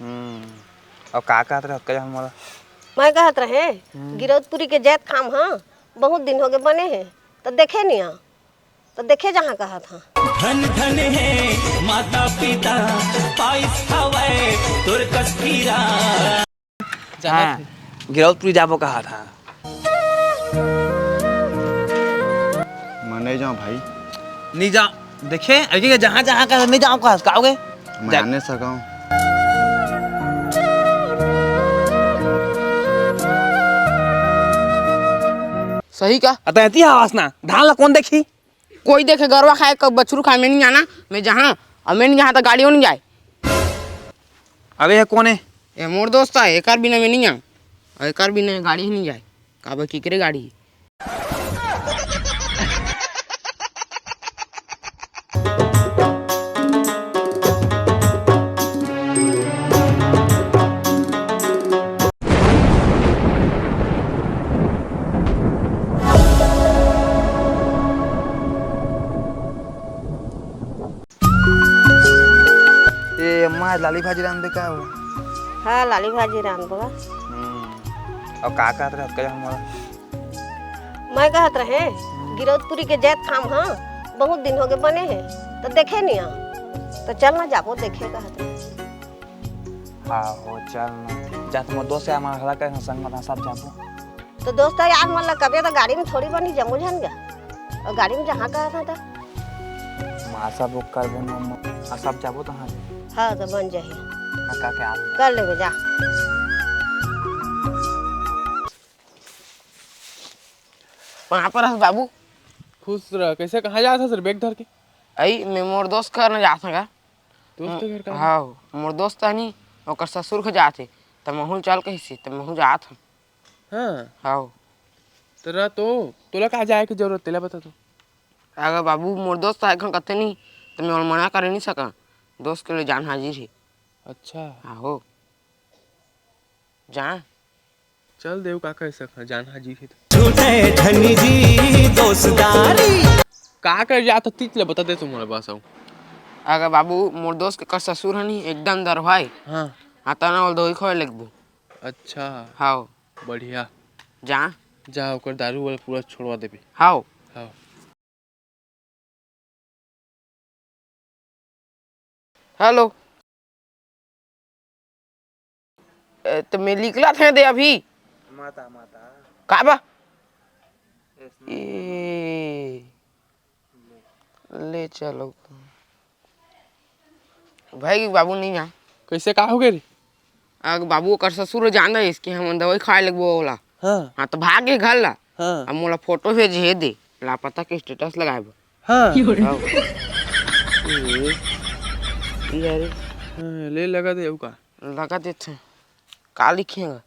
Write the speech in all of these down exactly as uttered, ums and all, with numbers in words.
हम्म। अउ का कहत रहे, कहे मोला? मैं कहत रहे, हम्म। गिरौदपुरी के जैत खाम, हाँ, बहुत दिन होगे बने हे, त देखे नइ आंव, त देखे जाहां कहत हंव। धन धन हे माता पिता, पाइस हवय तोर कस कीरा। हाँ, गिरौदपुरी जाबो कहत हंव। मैं नइ जांव भाई। नइ जांव। देखे, अभी के जाहां जाहां का नइ जांव कहस, का होगे? मैं जा। आ नइ सकंव। सही का? अतः एती हवस ना, धान ला कोन देखही? कोई देखे गरवा खाय, क-, बछरू खाय, मैं नइ जाना, मैं जाहां, अउ मैं नइ जाहां त गाड़ी नइ जाय। अबे ये कोन हे? ये मोर दोस्त हे, एकर बिना मैं नइ जांव, अउ एकर बिना गाड़ी ही नइ जाय, काबर कि एकरे गाड़ी। ए अम्मा, आज लाली भाजी रांधबे का हो? हाँ, लाली भाजी रांधबो गा। हम्म। अउ का कहत रहे, कहे मोला? मैं कहत रहे, गिरौदपुरी के जैत खाम, हाँ, बहुत दिन होगे बने हे, त देखे नइ आंव, त चल ना जाबो देखे कहत रहे। हाँ हो, चल ना। जा त मोर दोस्त यार मन ला कहे संग म, सब जाबो। त दोस्त यार मन ला कबे त गाड़ी म थोड़ी बनही, जम्मो झन गा। अउ गाड़ी म जाहां कहत हंव त। मासा बुक कर देना, अउ सब जाबो त हाँ। हाँ, त बन जाही। मैं का के आ। कर लेबे, जा। कहाँ पर हस बाबू? खुश रह। कैसे, कहाँ जात हस रे बैग धर के? अई, मैं मोर दोस्त घर न जात हंव गा। दोस्त घर का? हाँ, मोर दोस्त हे नी, ओकर ससुर घर जात हे, त महूँ चल कहिसे, त महूँ जात हंव। हाँ। हाँ। त रह तो, तोला का जाए के जरूरत, तेला बता तो। अगर बाबू मोर दोस्त आए खन कथे नी, त मैं ओला मना करे नी सकंव। दोस्त के लिए जान हाजिर हे। अच्छा। आहो। जा। चल देव, का कर सकत हन, जान हाजिर हे त। झूठे धनी जी दोस्तारी। का कर जात हस, तीच ले बता दे तू मोला बस अउ। अगर बाबू, मोर दोस्त के कर ससुर हे नी, एकदम दरवाई। हाँ। हाँ, तना ओला दवाई खवाए लगबो। अच्छा। हाव। बढ़िया। जा। जा, ओकर दारू वाला पूरा छोड़वा देबे। हाव। हाव। हेलो। ए, त मैं निकलत हंव दे अभी। माता, माता। का बा? ए, ले चलो। भाई, बाबू नइ जान। कैसे, का हो गे रे? अग बाबू, ओकर ससुर जान रहिस कि हमन दवाई खाए लगबो ओला। हाँ। हाँ, त भाग गे घर ला। हाँ। अब मोला फोटो भेजे हे दे, लापता के status लगाए बर। हाँ। हाँ। ए, ए यार। हाँ, ले लगा दे, अउ का? लगा देथे। का लिखे हे?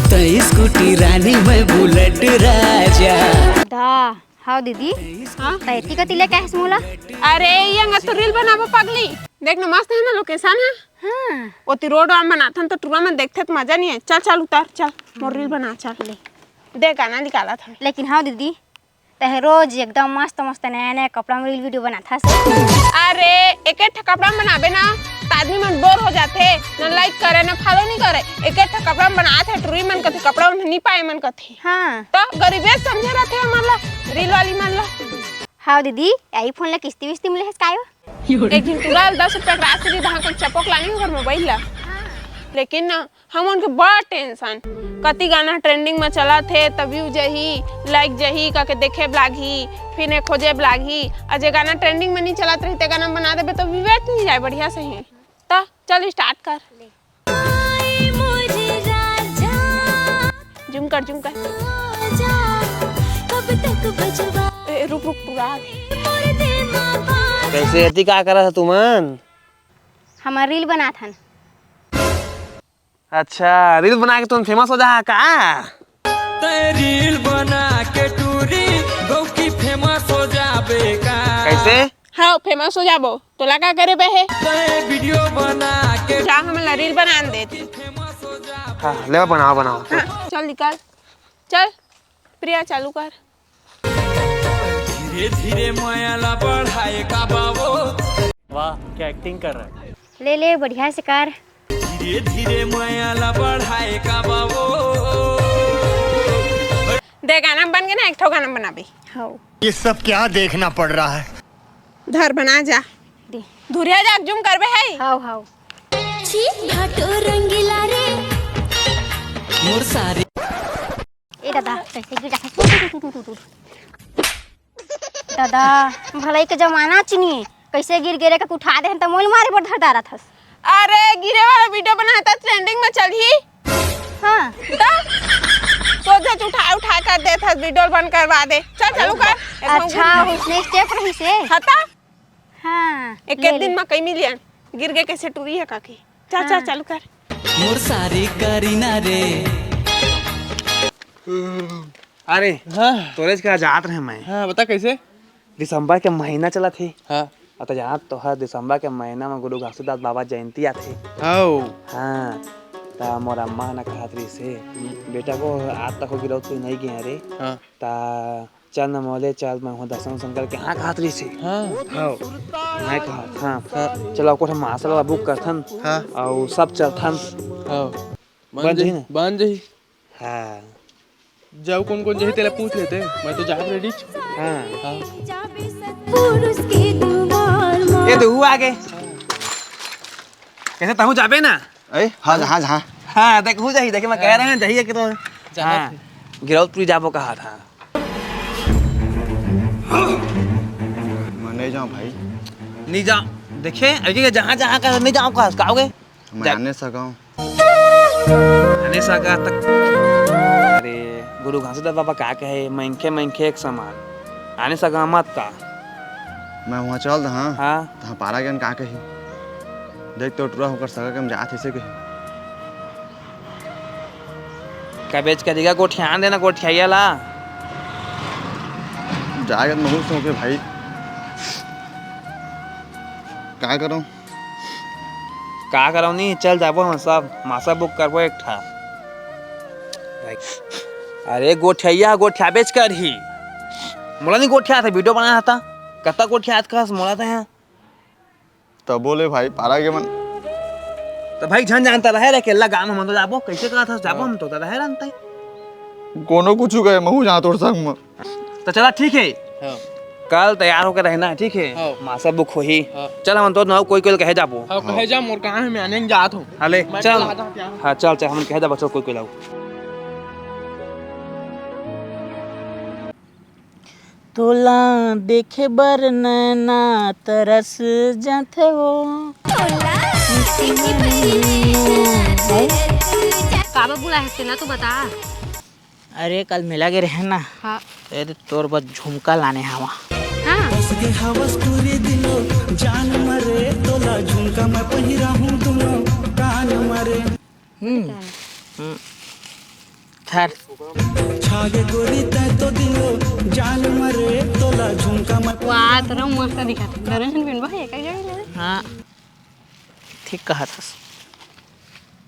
तैं स्कूटी रानी, मैं बुलेट राजा। दा, हाव दीदी। हाँ? तैं एती कती ले काहेस मोला? अरे, ये अंगा तो reel बनाबो पगली। देख ना, मस्त हे ना location ह। हाँ। ओती road वाम बनाथन त टूरा मन देखथे त मजा नइ आय। चल, चल, उतर, चल। मोर reel बना, चल। ले। देख, गाना निकालत हन। लेकिन हाव दीदी, तैं रोज एकदम मस्त मस्त नया नया कपड़ा में reel video बनाथस। अरे, एके ठा कपड़ा में बनाबे ना, त आदमी मन bore हो जाथे, न like करे, न follow नइ करे। एके ठा कपड़ा में बनात हे, टुरी मन कथे, कपड़ा में नइ पाए मन कथे। हाँ। त गरीबे समझे रथे हमन ला, reel वाली मन ला। हाव दीदी, iPhone ला किस्ती विस्ती मिले हे कायो? एक दिन टुरा ल दस रुपया के राशि दे, तहाँ कोई चपोक लानी ओकर mobile ला। हाँ। लेकिन ना, हमन के बड़ tension, कति गाना trending म चलत हे, त view जही, like जही, कके देखे ब लागही, फिर ने खोजे ब लागही। अउ जे गाना trending म नइ चलत रही, ते गाना बना देबे, त view नइ जाय बढ़िया से ही। त चल start कर। ले। जुम कर, जुम कर। ए, रुक, रुक, पूरा। कैसे एती का करत ह तुमन? हमर reel बनात हन। अच्छा, reel बना के तुम famous हो जा का? तैं reel बना के टूरी गौकी famous हो जाबे का? कैसे? हाँ, famous हो जाबो। तोला का करे बे हे? तैं video बना के जा, हमन ला reel बनान दे। Famous हो जाबे। हाँ, ले बनाओ, बनाओ। हाँ, चल निकल। चल, प्रिया, चालू कर। धीरे धीरे मया ला बढ़ाए का बाबो। वाह, क्या acting कर रहा है। ले ले, बढ़िया से कर। धीरे धीरे मया ला बढ़ाए का बाबो। दे गाना बन गे ना, एक ठो गाना बनाबे। हव। ये सब क्या देखना पड़ रहा है? धर बना जा। दे। धुरिया जा, जूम करबे है। हव, हव। छी भाटो रंगीला रे। मोर सारी। ए दादा, कैसे गिर जाथस? दादा, भलाई के जमाना चिनिए, कैसे गिर गे रे, का उठा दे त मोल मारे बर धर डारत हस। अरे, गिरे वाला वीडियो बनाए त ट्रेंडिंग में चलही। हाँ। त सोझे उठा, उठा कर देत हस, वीडियो बंद करवा दे। चल, चालू कर। अच्छा, उसने स्टेप रही से। हता। हाँ, एक ले, एक दिन ले। मा कई मिलियन गिर गे, कैसे टूरी है काकी। चल, चल, हाँ। चालू कर। मोर सारी करीना रे। अरे, हाँ। तोरेज का जात रहे मैं। हाँ, बता कैसे? दिसंबर के महीना चलत हे। हाँ। अउ त जानत तो हस, दिसंबर के महीना में गुरु घासीदास बाबा जयंती आथे। हव। हाँ, त मोर अम्मा ह ना कहत रहिस हे, हम्म। बेटा को आज तक हो गिरौत कोई नहीं गया रे। हाँ। त चल न मोले चल, मैं हूँ दर्शन उर्शन करके हाँ कहत रहिस हे। हाँ। हव। मैं कहत, हाँ। हाँ। चलो, ओकर हम मासा वाला बुक करथन। हाँ। अउ सब चलथन। हाँ। बन बन जाही जाही, ना? बन जाही। हाँ। जाऊ कोन कोन जाही तेला पूछ लेते, मैं तो जात रेडी। हाँ। हाँ। पुरुष के दुआर म। ए तो हूँ आगे। कैसे तहूँ जाबे ना? ए, हाँ, हाँ, हाँ। हाँ, देख, हूँ जाही, देखे, मैं कह रहे हैं, जाही कि तो। जाना हाँ, थे। गिरौदपुरी जाबो कहा था। मैं नहीं जाऊँ भाई। नहीं जाऊँ। देखे, अभी के जहाँ, जहाँ का नहीं जाऊँ कहा, कहोगे? मैं जा- आने सकाऊँ। आने सका तक। अरे, गुरु घासीदास बाबा का कहे, मनखे, मनखे एक समान। आने सका मत का। मैं वहाँ चल दहा। हाँ। तहाँ पारा गन का कही? देख तो टुरा होकर सगा के हम जात हे से कही। कबेच करिगा गोठियान देना गोठियाइया ला। जाएगा महूँ सो के भाई। का करूँ? का करव नी, चल जाबो हम सब, मासा बुक करबो एक ठा। अरे गोठिया, गोठियाबेच करही। मोला नी गोठियात हे, वीडियो बनात हस त। कतका गोठियात कस मोला त हे। तब बोले भाई, पारा के मन। त भाई झन जानता रहे रे, अकेल्ला गाँव में मन तो जाबो, कैसे कहत हस, जाबो हाँ। हम तो, त रहे रहन तैं। कोनो कुछु कहे, महूँ जाँव तोर संग म। त चला, ठीक हे। हाँ। कल तैयार होके रहना हे, ठीक हे? हाँ। मासा बुक होही। हाँ। चल, हमन तो नाऊ कोई कोई ल कहे जाबो। हाँ, कहे जा, मोर काम हे, मैं आने जात हूँ। हाँ, ले, मैं चल। चला जात हूँ। हाँ, चल, चल, हमन कहे जाबो, चल, कोई कोई ल। तोला देखे बर नैना तरस जाथे वो। काबर बुलाए हस तेला तो बता। अरे, कल मेला गे रहेन ना। हाँ। अरे, तोर बर झुमका लाने हवा। हाँ। बस के हवस टूरी दिलो जान मरे, तोला झुमका मैं पहिराहूँ दुनो कान मरे। हम्म। हम्म। थर। छागे गोरी तै तो दिलो जान मरे, तोला झुमका मैं वाह, तोरा मस्त दिखत हे। गरम झन पिनबा हे, कई जगह ले? हाँ। ठीक कहत हस।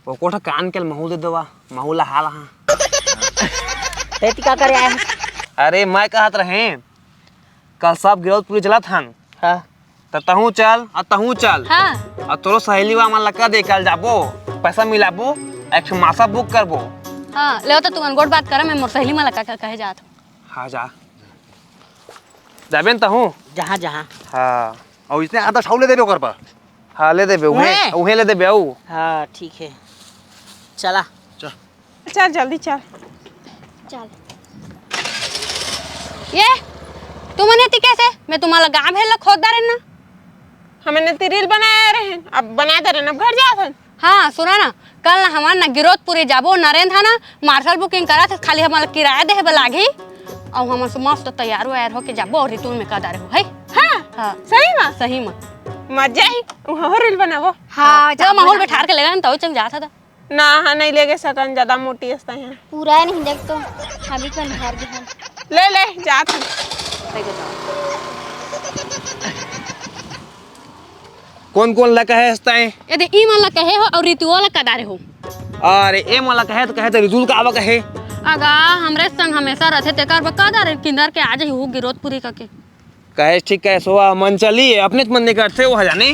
ओको ठा कान के महू दे देवा, महू ला हाल हाँ। ते ती का करे आए हस? अरे मैं कहत रहें, कल सब गिरौदपुरी चलत हन। हाँ। त तहूँ चल, अउ तहूँ चल। हाँ। अउ तोरो सहेली वा मन ला कह दे, कल जाबो, पैसा मिलाबो, एक ठो मासा बुक करबो। हाँ, ले त तुमन गोठ बात करा, मैं मोर सहेली मन ला का, का कहे जात हूँ। हाँ, जा। जाबे न तहूँ? जहाँ, जहाँ। हाँ। अउ इसने आधा सौ ले देबे ओकर पर। हाँ, ले देबे, उहें, उहें? उहें ले देबे, अउ। हाँ, ठीक हे। चला। चल। चल, जल्दी चल। चल। ये, तुमन एती कैसे? मैं तुम्हारा गाँव भेल ला खोद डारेन ना। हमन एती रील बनाए रहेन, अब बना डारेन, अब घर जात हन। हाँ, सुना ना, कल ना हमन ना गिरौदपुरी जाबो, नरेंद्र हा ना मार्शल बुकिंग करा थे, खाली हमन ला किराया देहे बर लागही, अउ हमन से मस्त तैयार वैयार होके जाबो, अउ रितु ल मैं कह डारे हूँ, है? हाँ, हाँ। सही मा? सही मा। मजा ही, वहाँ हो रील बनाबो। हाँ, हाँ, जाबो, माहौल जाबो। बैठार के लेगा ना, तो चल जात था। ना, हाँ, नहीं लेगे सकन, ज्यादा मोटी हस तैं। पूरा नहीं देख तो, हम ही कन हार गए हैं। ले, ले, जात हन। कोन कोन ला कहे हस तैं? यदि ई मन ला कहे हो अउ रितुओ ला कदारे हो। अरे, ए मन ला कहे त कहे त रितु का आवा कहे। अगा, हमरे संग हमेशा रथे, तेकर बर कदारे किंदर के आ जाही, वो गिरौदपुरी कके। कहेस ठीक कहेस, वो मन चली, अपनेच मन निकलथे, वो ह जाने।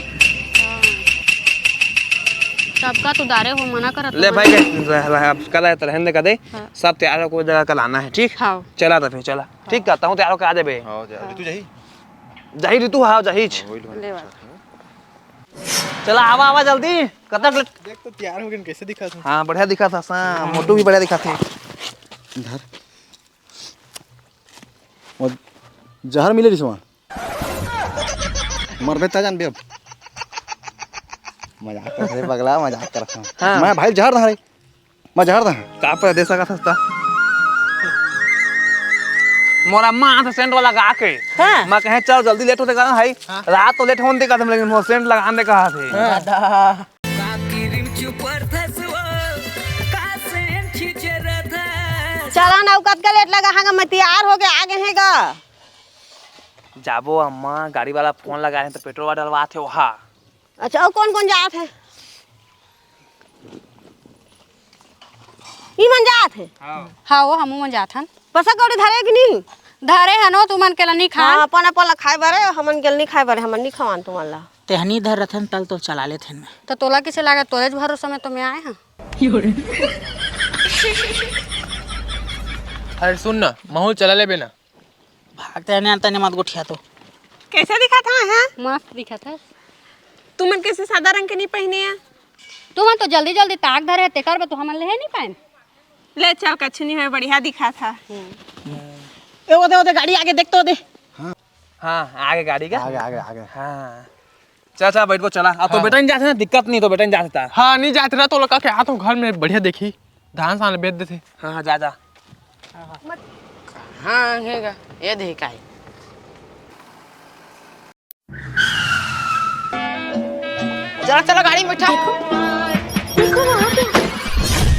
सबका तो दारे हो, मना करत ले हो भाई, बने। के रह, रह, अब कल आए तो रहने दे, का दे। हाँ। सब तैयार हो, कोई जगह कल आना है, ठीक? हाँ। चला तो फिर, चला। ठीक का, तहूँ तैयार होके आ जाबे। हाँ, जा, हाँ। तू जाही? जाही ऋतु, हाँ, जाही। हाँ, वही ले बात। चला, आवा, आवा जल्दी। कतक ले- देख तो तैयार हो गए, कैसे दिखा था? हाँ, बढ़िया दिखा था, सा, मोटू भी बढ़िया दिखा थे। धर। वो जहर मिले रिसवा। मरबे त जानबे अब। मजाक कर रहे पगला, मजाक कर रहा। हाँ। मैं भाई जहर धारे। मैं जहर धारे। का पर दे सकत हस त? मोर अम्मा आथे सेंट वाला गा के। हाँ। मैं कहे, "चल जल्दी लेट होते का भाई।" हाँ। रात तो लेट होने दे का तुम, लेकिन मोर सेंट लगाने दे कहा थे। हाँ। चला ना, अउ कतका लेट लगा, हाँ गा, मैं तैयार होके आ गे हे गा। जाबो अम्मा, गाड़ी वाला फोन लगाए हे त पेट्रोल डलवात हे ओहा। अच्छा, अउ कोन कोन जात हे? ई मन जात हे? हाँ। हाँ, वो हमू मन जात हन। पसा कौड़ी धरे कि नहीं? धरे हन, वो तुमन के ला नहीं खान। हाँ, अपन अपन ला खाए बरे, हमन के ला नहीं खाए बरे, हमन नहीं खवान तुमन ला। तेहनी धर रथन तल तो चला लेथन मैं। तो तोला किसे लागे, तोरेच भरोसा में तो मैं आए हाँ। अरे सुन ना, महू चला लेबे ना। भागते आने आने मत गोठिया तो। कैसे दिखा था, हाँ? मस्त दिखा था। तुमन कैसे सादा रंग के नहीं पहने हैं? तुमन तो जल्दी जल्दी ताक धरे हे, तेकर बर तो हमन ले हे नहीं पाएन। ले चल, कछु नहीं होय, बढ़िया दिखा था। ए, ओदे, ओदे गाड़ी आगे देख तो ओदे। हाँ, आगे गाड़ी का। आगे, आगे, आगे। हाँ। चल, चल, बैठ को चला। अब तो हाँ। बेटा नहीं जाते ना, दिक्कत नहीं तो बेटा नहीं जाता। हाँ, नहीं जाते ना, तो लगा के आ तो घर में बढ़िया देखी, धान सान बेच देते। हाँ, हाँ, जा, जा। हाँ, हेगा, ये देखी काई। चला, चला, गाड़ी में बैठा।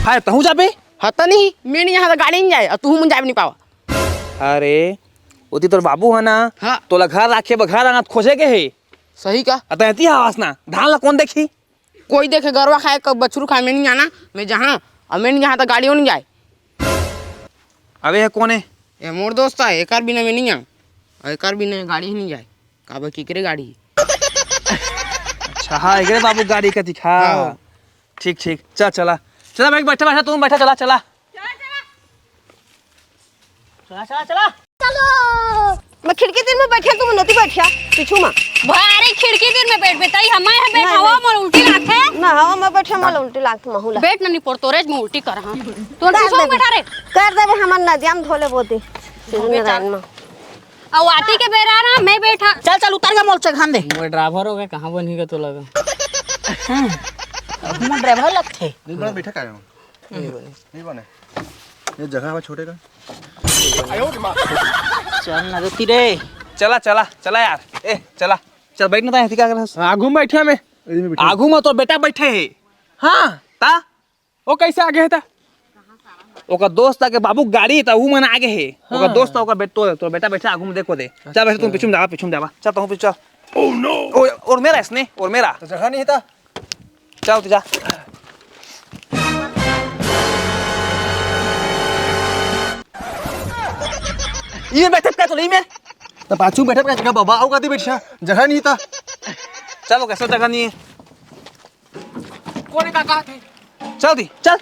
हाय, तहूँ जाबे? हाँ, त नहीं, मैं नहीं यहाँ गाड़ी नहीं जाए, और तू मन जाए नहीं पावा। अरे, ओती तोर बाबू है ना, हाँ। तोला घर राखे बर घर आना खोजे के हे। सही का? अतः एती हवास ना, धान ला कौन देखी? कोई देखे गरवा खाए, क-, बछरू खाए, मैं नहीं जाना, मैं जहाँ, और मैं नहीं जहाँ त गाड़ियों नहीं जाए। अबे, ये कौन है? ये मोर दोस्त है, एकर बिना मैं नहीं जाऊँ, और एकर बिना गाड़ी ही नहीं जाए। काबर की करे गाड़ी? अच्छा, हाँ, एकरे बाबू गाड़ी का दिखा। हाँ। ठीक, ठीक, चल, चला, चला भाई, बैठा, बैठा, तुम बैठा, चला, चला। चला, चला, चला। चलो। मैं खिड़की तीर में बैठिया, तुम नती बैठिया, पीछू में। भारी खिड़की तीर में बैठ बेटा, हम यहाँ बैठ, नहीं, हवा नहीं। मोर उल्टी लागथे। ना, हवा में बैठे, मोर उल्टी लागथे, महू ला। बैठ ना, नहीं पोर तोरेज में उल्टी कर, हाँ। तू कर पीछू में देबे। बैठा रे। कर देबे, हमर नदिया में धोले बोती। धोबे चल। नारायण में। अउ आती के बेरा ना, मैं बैठा। चल, चल, उतर के मोर चघान दे। मोर ड्राइवर हो गए, कहाँ बनी का तो लगा। हाँ। अब मोर ड्राइवर लगथे। नहीं, बड़ा बैठा का है? नहीं बने। नहीं बने। ये जगह हवा छोटे का। चल ना देती रे। चला, चला, चला यार। ए, चला। चल, बैठ ना, ता, ऐसी क्या कर रहा है? आगू में बैठिया मैं। आगू में तो बेटा बैठे है। हाँ, ता? वो कैसे आगे है ता? ओकर दोस्त आके बाबू गाड़ी ता, ऊ मन आगे है। ओकर हाँ। दोस्त ओकर बेट-, तो, तो बेटा बैठे आगू में, देखो दे। चल, बैठे तुम अच्छा। पीछू में जावा, पीछू में जावा। चल, तुम पीछू चल। Oh no! ओ, और मेरा इसने, और मेरा। तो जगह नहीं था। चल, तू जा। ये बैठे का तो नहीं मैं। तो पाछू बैठे का जगह बाबा, आओ कती बैठा, जगह नहीं था। चलो, कैसा जगह नहीं है? कोने का कहा थे? चल दी, चल।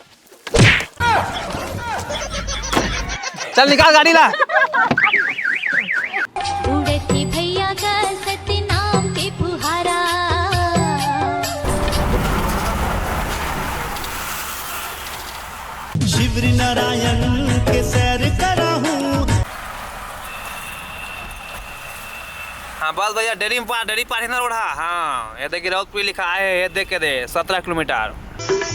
चल निकाल गाड़ी ला। उड़ती भैया का सतनाम के फुहारा। शिवरी नारायण के सैर करा हूँ। हाँ, बस भैया, डेरी में पा-, डेरी पार है ना रोड, हाँ, हाँ, ये देखिए, राउतपुरी लिखा है, ये देख के दे, सत्रह किलोमीटर।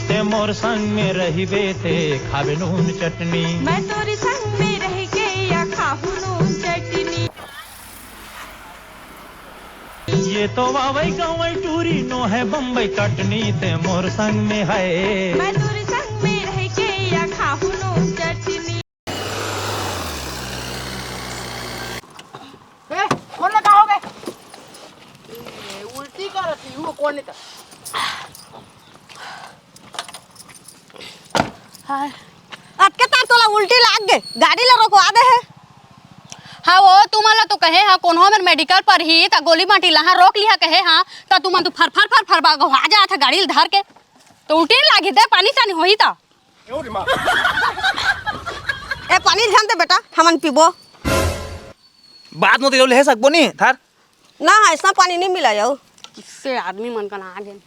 ते मोर संग में रहिबे ते खाबे नून चटनी। मैं तोरे संग में रह के या खाहू नून चटनी। ये तो वावई गवई टूरी नो है बम्बई कटनी, ते मोर संग में है। मैं तोरे संग में रह के या खाहू नून चटनी। ए, कौन लगा हो गए? ए, उल्टी कर रही हूँ, कौन नहीं कर? हाय। अतके तार तोला उल्टी लाग गे, गाड़ी ला रोकवा दे हे। हाँ, वो तुमन ला तो कहे हाँ, कोनो मेर मेडिकल पर ही, त गोली माटी ला हाँ, रोक लिहा कहे हाँ, त तुमन तो फर, फर, फर, फर, बगवा जात हे गाड़ी ला धर के। उठे लागे दे, पानी सानी होही त। ए, पानी ध्यान दे बेटा, हमन पीबो। बात मत ले सकबो नी, धर। ना, ऐसा पानी नहीं मिला जाओ। किससे आदमी मन का ना आ गए।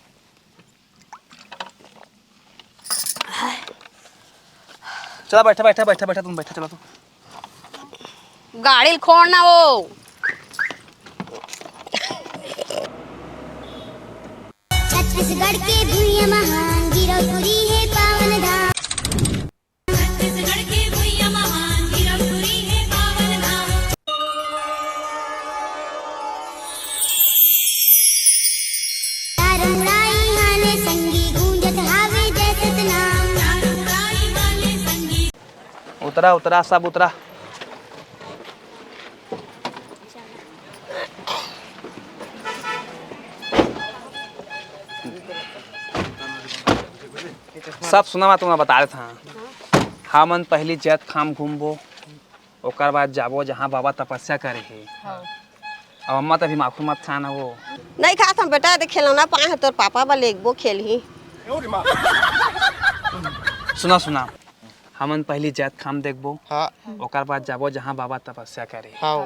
चला, बैठा, बैठा, बैठा, बैठा, तुम बैठा, चला तू। गाड़ी ल खोड़ ना वो। छत्तीसगढ़ के भुइयां महान गिरौदपुरी हे पावन धाम। छत्तीसगढ़ के भुइयां महान गिरौदपुरी हे पावन धाम। तारंगड़ाई हाले संगी गूंजत हावे जय सतनाम। तारंगड़ाई हाले संगी। उतरा, उतरा, सब उतरा। सब सुना, मैं तुम्हें बता देता हूँ। हमन पहली जैतखाम घूमबो, ओकर बाद जाबो जहाँ बाबा तपस्या करे हे। हाँ। अब अम्मा तभी माखू मत खाना वो। नहीं खात हम बेटा, देख खिलौना पाए हैं तोर पापा बा, लेगबो खेलही। सुना, सुना, हमन पहली जैतखाम देखबो, हाँ। ओकर बाद जाबो जहाँ बाबा तपस्या करे। हाँ।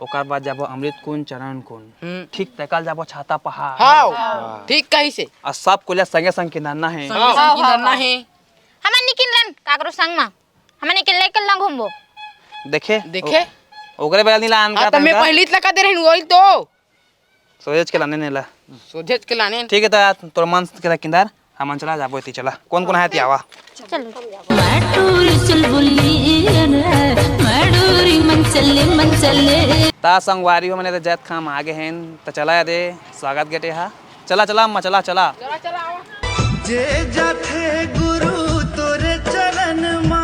ओकर बाद जाबो अमृत कुंड, चरण कुंड। हम्म। ठीक तकल जाबो छाता पहाड़। हाँ। हाँ। ठीक कही से। और सब कोला संगे संग किनारना है। संगे संग हाँ, हाँ, किनारना हाँ। है। हमन नी किनरन काकरो संग मा, हमन अकेल्ला अकेल्ला घूमबो। देखे? देखे? ओ-, ओकरे बेला नी लान हाँ, का त मैं तनका? पहली तक दे रहिन, वही तो। सोझेच के लाने नेला। सोझेच के लाने। ठीक है, त तोर मन के ला किंदार, हमन चला जाबो एती, चला। कौन कौन है एती आवा? चलो। मैं टूरी चुलबुली रे, मैं डूरी मन चले, मन चले। ता संगवारी हो, मने त जैतखाम आगे हैं, त चला या दे, स्वागत गेटे हा। चला, चला अम्मा, चला, चला। जे जाथे गुरु तोरे चरण मा।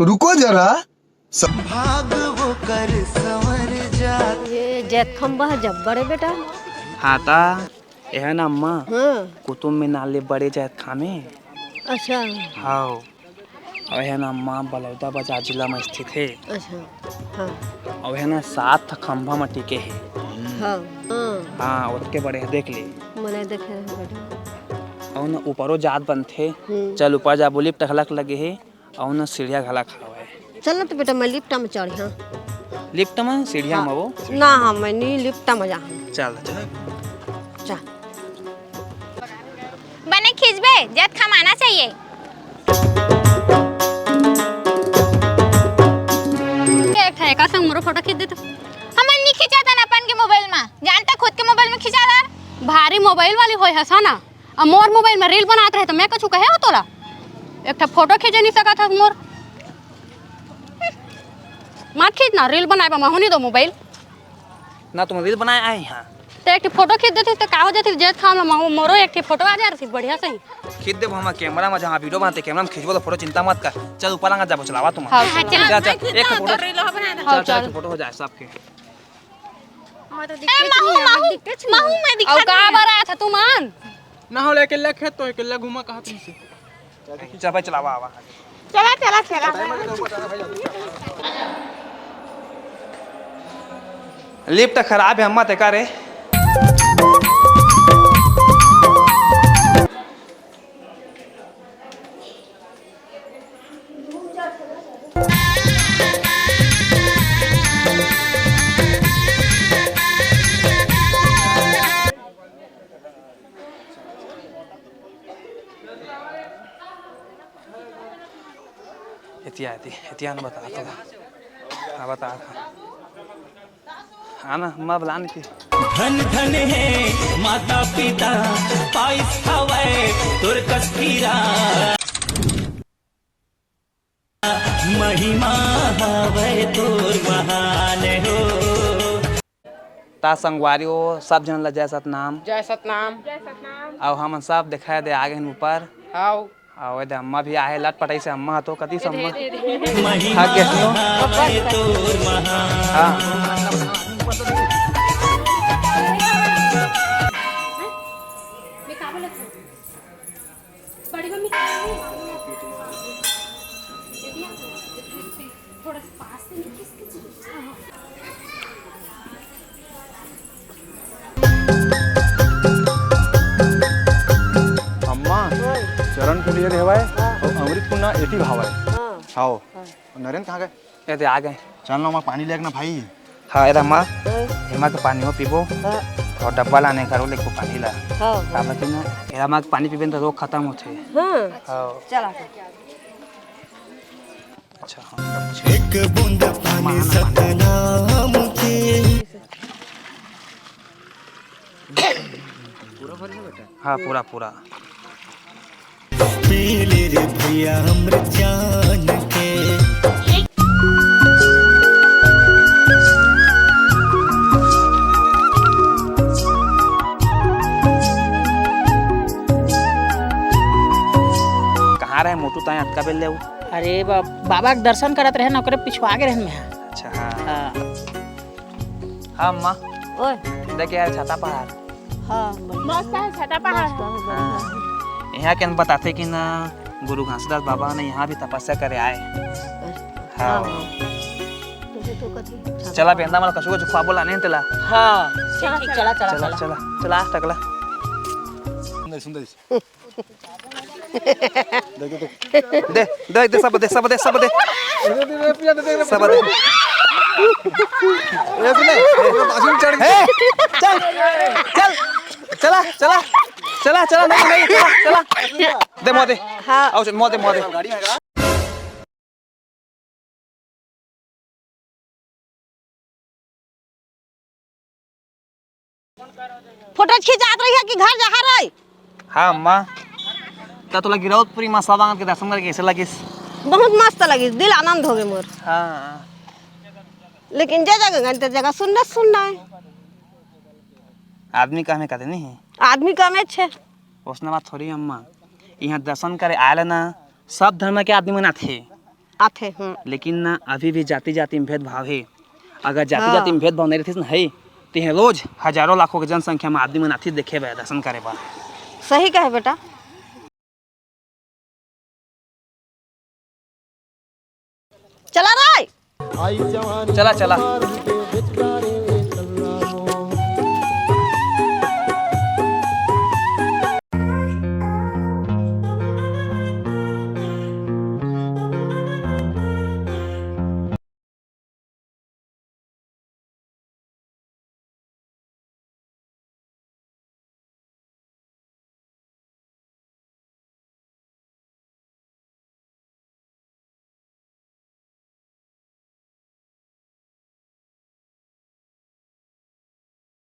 रुको जरा। भाग वो कर संवर जात। ये जैतखाम बा जब बड़े बेटा। हाँ ता, यह ना अम्मा, हाँ। कुतुब मीनार ले बड़े जैतखाम हे। अच्छा। हाँ। अउ हे ना माँ बलौदा बाजार जिला में स्थित हे। अच्छा, हाँ। अउ हे ना सात ठा खंभा में टिके हे। हाँ, हाँ। हाँ, ओतके बड़े हे, देख ले। मने देखे रहे बड़े। अउ ना ऊपरो जात बनथे। हम्म। चल ऊपर जाबो, लिफ्ट घलक लगे हे। अउ ना सीढ़िया घलक हवय। चल ना तो बेटा, मैं लिफ्ट में चढ़ी, हाँ। लिफ्ट में, सीढ़िया हाँ। में वो? ना, हाँ, मैं नहीं लिफ्ट में जा। चल, चल। चल। बने खींचबे, जैतखाम आना चाहिए। एक ठा एका संग मोरो फोटो खींच दे तो। हमन नी खिंचाथन अपन के मोबाइल मा, जानता खुद के मोबाइल में खिंचा डार। भारी मोबाइल वाली होय हस ना, अब मोर मोबाइल में रील बनात रहे तो मैं कुछ कहे हो तोला? एक ठा फोटो खींचे नहीं सकत हस मोर। मत खींच ना, रील बनाए बा महू नहीं दो मोबाइल। ना तुम रील बनाए आए यहाँ। तो एक ठे फोटो खींच देती तो का हो जाती, जैतखाम ला मो-, मोरो एक ठे फोटो आ जाए बढ़िया से ही। खींच देबो हम कैमरा में, जहाँ वीडियो बनाते कैमरा में खींचबो तो फोटो चिंता मत कर। चल ऊपर लंगा जाबो, चलावा तुम। हाँ, चल, चल। चल, चल, एक ठे फोटो। हाँ, चल, चल। चल, फोटो हो जाए सबके। ए, महू, महू, महू, मैं दिखा अउ का दूँ। बरा था तू मान? ना हो, अकेला खेत तो अकेला घूमा कहा तुमसे। चल भाई, चलावा, आवा। चला, चला, चला। लिफ्ट खराब है, अम्मा, ते का रे? एतिया, एतिया, एतिया न बता तो। हाँ, बता था। हाँ ना, मैं बुलान की। धन धन हे माता पिता, पाइस हवय तोर कस हीरा। महिमा हवय तोर महान हो। ता संगवारी हो, सब झन ला जय सतनाम। जय सतनाम। अउ हमन सब देखाय दे आगे हन ऊपर। हाव। अउ एदे अम्मा भी आहे, लटपटाई से अम्मा ह तो कति सम्मा। महिमा हग गए सुनो। हवय तोर महान। हाँ। बड़ी मम्मी का नाम है? थोड़ा सा पास से नहीं, खिसक के चलो। हाँ, हाँ। ये रे हवय, हाँ। अउ अमृत कुंड ना एती हवय। हाँ। हाव। हाँ। नरेन कहाँ गए? ये दे आ गए। चल ना, ओमा पानी लेके ना भाई। हाँ, एदा माँ, हाँ। एमा के पानी हो पीबो। हाँ। अउ डब्बा लाने घरो लेके पानी ला। हाँ, हाँ। काबर कि ना, एदा माँ के पानी पीबे न त रोग खतम होथे। हाँ। हाँ। चल आ। अच्छा, हाँ। एक बूंद पानी सतनाम के। हाँ, पूरा, पूरा। पी ले रे भैया अमृत जान के। कहाँ रहे मोटू ताए अतका बेर ले? अरे बा-, बाबा के दर्शन करत रहे ना, ओकरे पिछुआ गे रहन में। अच्छा, हाँ। हाँ। हाँ, अम्मा। ओए। देख यार, छाता पहाड़। हाँ, बढ़िया। मस्त है, छाता पहाड़। मस्त है, बढ़िया है। हाँ। यहाँ के बताथे कि ना, गुरु घासीदास बाबा ने यहाँ भी तपस्या करे आए। अच्छा। हाँ। हाँ, हाँ। तुझे तो कथी छाता चला, पहाड़। बेंदा मला कछु कछु खुआबो लाने तेला। हाँ, ठीक, ठीक, चला, चला, चला, चला। चला, चला, टकला। सुंदर, सुंदर। दे, दे, दे, सब दे, सब दे, सब दे। सब दे। ए, चल, चल, चला, चला, चला, नहीं, नहीं, चला, चला। दे, मोदे। हाँ। आओ, मोदे, मोदे। फोटो खिंचात रहिया कि घर जहाँ रही? हाँ, अम्मा। त तोला गिरौदपुरी माँ सब आंगन के दर्शन करके कैसे लगिस? बहुत मस्त लगिस, दिल आनंद हो गए मोर। हाँ। लेकिन जे जगह गए, ते जगह सुन्ना सुन्ना है। आदमी कम है, कहते नहीं है। आदमी कम है छे। उसने बात थोड़ी अम्मा, यहाँ दर्शन करे आए ना, सब धर्म के आदमी मन आथे। आथे, हम्म। लेकिन ना, अभी भी जाति-जाति में भेदभाव हे। अगर जाति-जाति में हाँ। भेदभाव नहीं रहतिस ना, है, तो यहाँ रोज हजारों लाखों के जनसंख्या में आदमी मन आथे देखे बर, दर्शन करे बर। सही कहे बेटा। चला रे। चला, चला।